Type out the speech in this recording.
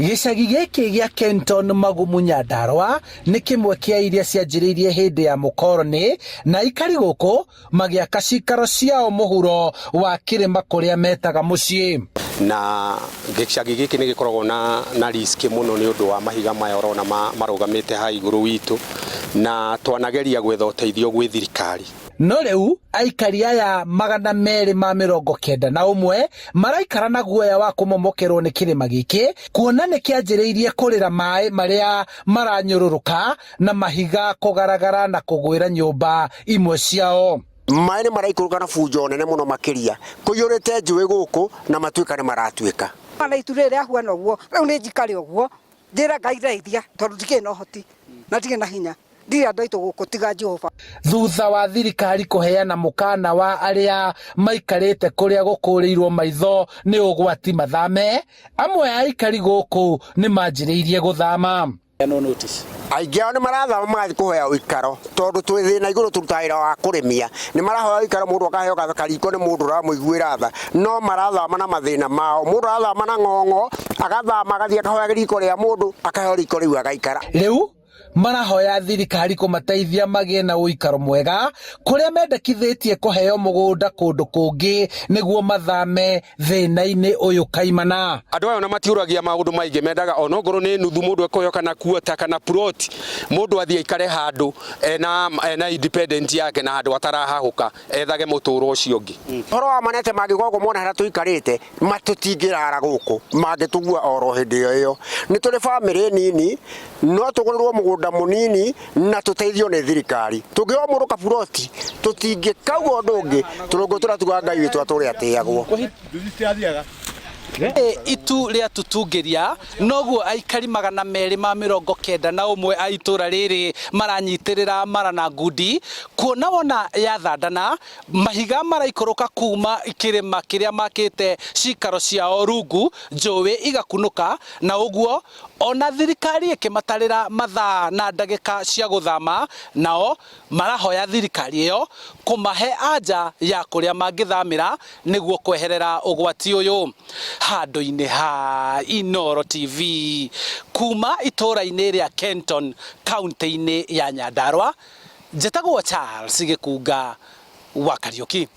Gĩcagi gĩkĩ gĩa Kenton Magumu Nyandarua nĩ kĩmwe kĩa iria cianjĩrĩirie hĩndĩ ya mũkoroni na aikari gũkũ magĩaka cikaro ciao mũhuro wa kĩrĩma kũrĩa metaga mũciĩ. Na gĩcagi gĩkĩ nĩ gĩkoragwo na, na risk mũno nĩ ũndũ wa mahiga maya ũrona marũgamĩte haha igũrũ witũ, na twanageria gwetha ũteithio gwĩ thirikari. No rĩu aikari aya 291 maraikara na guoya wa kũmomokerwo nĩ kĩrĩma gĩkĩ kuona nĩ kĩanjĩrĩirie kũrĩra maĩ marĩa maranyũrũrũka na mahiga kũgaragara na kũgwĩra nyũmba imwe ciao. Maĩ nĩ maraikũrũka na bunjo nene mũno makĩria, kũiyũrĩte njũĩ gũkũ na matuĩka nĩ maratuĩka. Na itu rĩrĩ rĩahuana ũguo, rĩu nĩ njikare ũguo, njĩre Ngai ndeithia tondũ ndikĩrĩ na ũhoti na ndirĩ na hinya. Ndirĩ andũ aitũ gũkũ tiga Jehova. Thutha wa thirikari kũheana mũkana wa arĩa maikarĩte kũrĩa gũkũrĩirwo maitho nĩ ũgwati mathame, amwe a aikari gũkũ nĩ manjĩrĩirie gũthama. No notice. Aingĩ ao nĩ marathama magathiĩ kũhoya ũikaro tondũ twĩ thĩna igũrũ tũrutaga wĩra wa kũrĩmia. Nĩ marahoya ũikaro mũndũ akaheo kariko nĩ mũndũ ũramũiguĩra tha, no marathama na mathĩna mao. Mũndũ arathama na ng'ong'o, agathama agathiĩ akahoya riko rĩa mũndũ, akaheo riko rĩu agaikara. Rĩu marahoya thirikari kũmateithia magĩe na ũikaro mwega kũrĩa mendekithĩtie kũheo mũgũnda kũndũ kũngĩ nĩguo mathame thĩna-inĩ ũyũ kaimana. Andũ aya ona matiũragia maũndũ maingĩ, mendaga ona ongorwo nĩ nuthu mũndũ ekũheo kana quarter kana plot, mũndũ athiĩ aikare handũ ena, ena independent yake na handũ atarahahũka ethage mũtũro ũcio ũngĩ. Ũhoro wa ma nĩ atĩ mangĩũka gũkũ mone harĩa tũikarĩte, ma tũtingĩrara gũkũ, mangĩtũgua oro hĩndĩ ĩyo ĩyo. Nĩ tũrĩ bamĩrĩ nini, no tũgũrĩrwo mũgũnda mũnini na tũteithio nĩ thirikari. Tũngĩheo mũndũ kaburoti, tũtingĩkauga ũndũ ũngĩ, tũrũngũ tũrĩa tugaga Ngai witũ atũre atĩagwo. Itu rĩa tutungĩria noguo aikari 291 a itũra rĩrĩ maranyitĩrĩra mara na ngundi kuona wona yathandana mahiga maraikũrũka kuma kĩrĩma kĩrĩa makĩte cikaro ciao rungu njũĩ igakunũka na ũguo ona thirikari ĩkĩmatarĩra mathaa na ndagĩka cia gũthama nao marahoya thirikari ĩyo kũmahe anja ya kũrĩa mangĩthamĩra nĩguo kweherera ũgwati ũyũ. Handũ-inĩ ha Inooro TV kuma itũũra-inĩ rĩa Kenton kaunti-inĩ ya Nyandarua, njĩtagwo Charles Gĩkunga wa Kariũki.